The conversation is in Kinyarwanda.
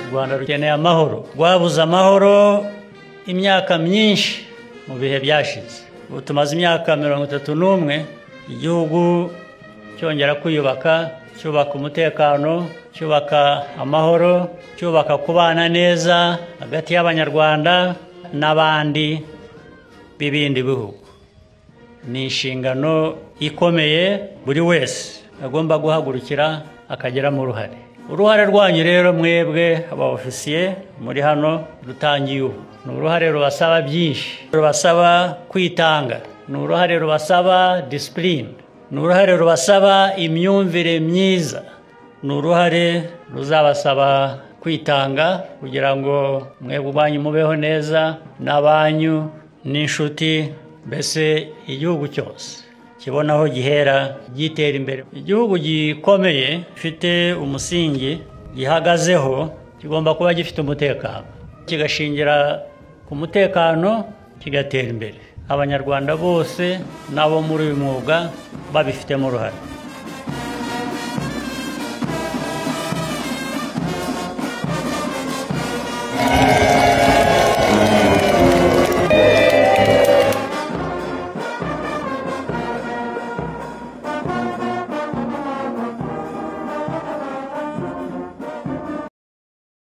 U Rwanda rukeneye amahoro. Rwabuze amahoro imyaka myinshi mu bihe byashize. Ubu tumaze imyaka 31 igihugu cyongera kwiyubaka, cyubaka umutekano, cyubaka amahoro, cyubaka kubana neza hagati y'Abanyarwanda n'abandi b'ibindi bihugu. Ni inshingano ikomeye buri wese agomba guhagurukira akageramo uruhare. Uruhare rwanyu rero mwebwe aba ofisiye muri hano rutangiye ubu. Ni uruhare rubasaba byinshi, rubasaba kwitanga, ni uruhare rubasaba disipurine, ni uruhare rubasaba imyumvire myiza, ni uruhare ruzabasaba kwitanga kugira ngo mwebwe ubwanyu mubeho neza n'abanyu n'inshuti, mbese igihugu cyose kibona aho gihera gitera imbere. Igihugu gikomeye gifite umusingi gihagazeho kigomba kuba gifite umutekano, kigashingira ku mutekano kigatera imbere. Abanyarwanda bose n'abo muri uyu mwuga babifitemo uruhare.